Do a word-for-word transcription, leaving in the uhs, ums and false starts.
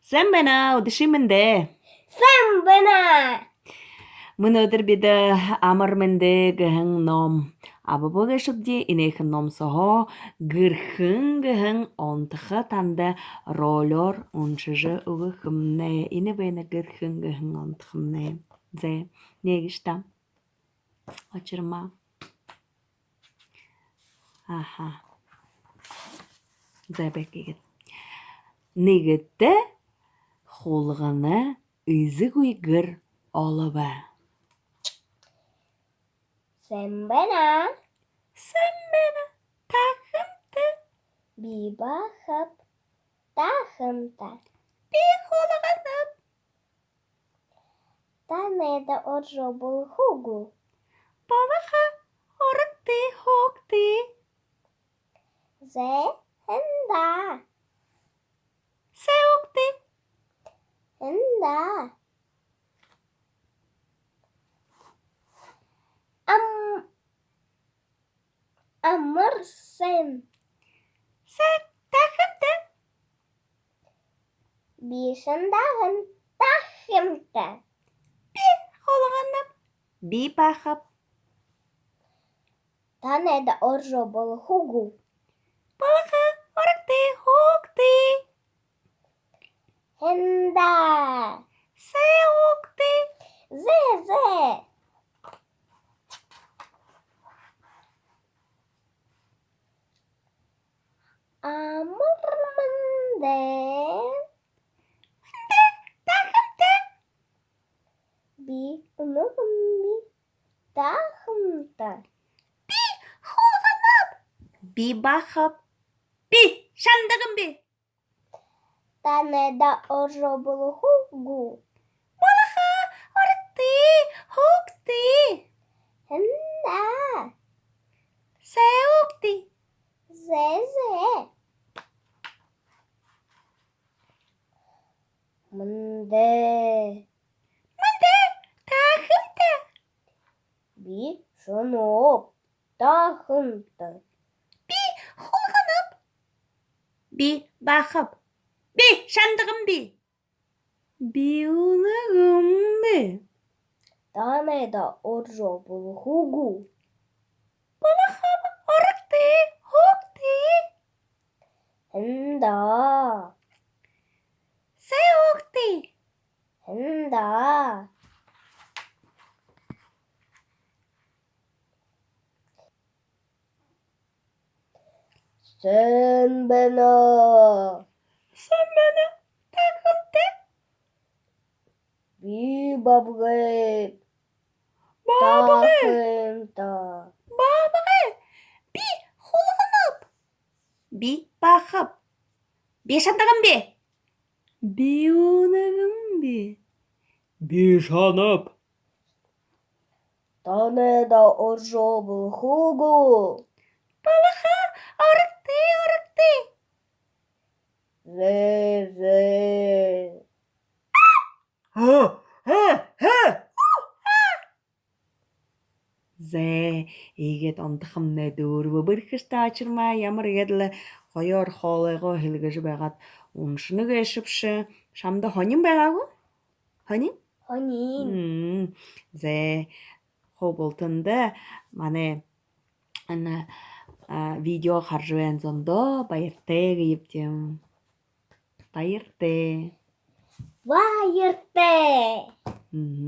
Сайн байна, үдэшын мэндэ! Сайн байна! Мүнөөдэр бидэ «Амар мэндэ» гэһэн ном абаба гээшэбди. Энэхэн ном сооһоо «Гэрхэн» гэһэн онтохо танда ролёор уншажа үгэхэмни. Энэ байна «Гэрхэн» гэһэн онтохомни. Зэ, нэгэшье даа. Очирма. Аха. Зэ, бэхигээд. Нэгэтэ хулгана эзэгүй гэр олобо. Сайн байна. Сайн байна. Тахамта. Би бахаб. Тахамта. Би хулганаб. Танайда оржо болохо гү? Болохо, орогты, һуугты. Зэ, һэн даа. Зэ, һуугты. Һэн даа. Ам-, амар сайн. Сайн, тахамта. Би шандаган, тахамта. Би хулганаб. Би бахаб. Танайда оржо болохо гү? Болохо, орогты, һуугты. Һэн даа. Зэ, һуугты. Зэ, зэ. Амар мэндэ. Мэндэ, тахамта. Би үнэгэнби, тахамта. Би хулганаб. Би бахаб. Би шандаган би. Танайда оржо болохо гү? Болохо, орогты, һуугты. Һэн даа. Зэ, һуугты. Зэ, зэ. Мэндэ. Мэндэ, тахамта. Би шанаб, тахамта. Би хулганаб. Би бахаб. Би шандаган би. Би үнэгэнби. Танайда оржо болохо гү? Болохо, орогты, һуугты. Һэн даа. Зэ, һуугты. Һэн даа. Сайн байна. Сайн байна. Тахамта. Би бабгайб. Бабгай. Тахамта. Бабгай. Би хулганаб. Би бахаб. Би шандаган би. Би үнэгэнби. Би шанаб. Танайда оржо болохо гү? Болохо, орогты, орогты. Зэ, зэ. Ха, ха, ха. Зэ, иигээд онтохомни дүүрбэ. Бэрхэшта очирма, ямар иигээд лэ хоюулаа хоолойгоо һэлгэжэ байгаад уншана гээшэбши. Шамда һонин байгаа гү? Һонин? Һонин. Мм. Зэ, хуу бултанда манай энэ, а, видео хаража байһан зондоо баяртай гэе юм. Баяртай. Баяртай. Мгм.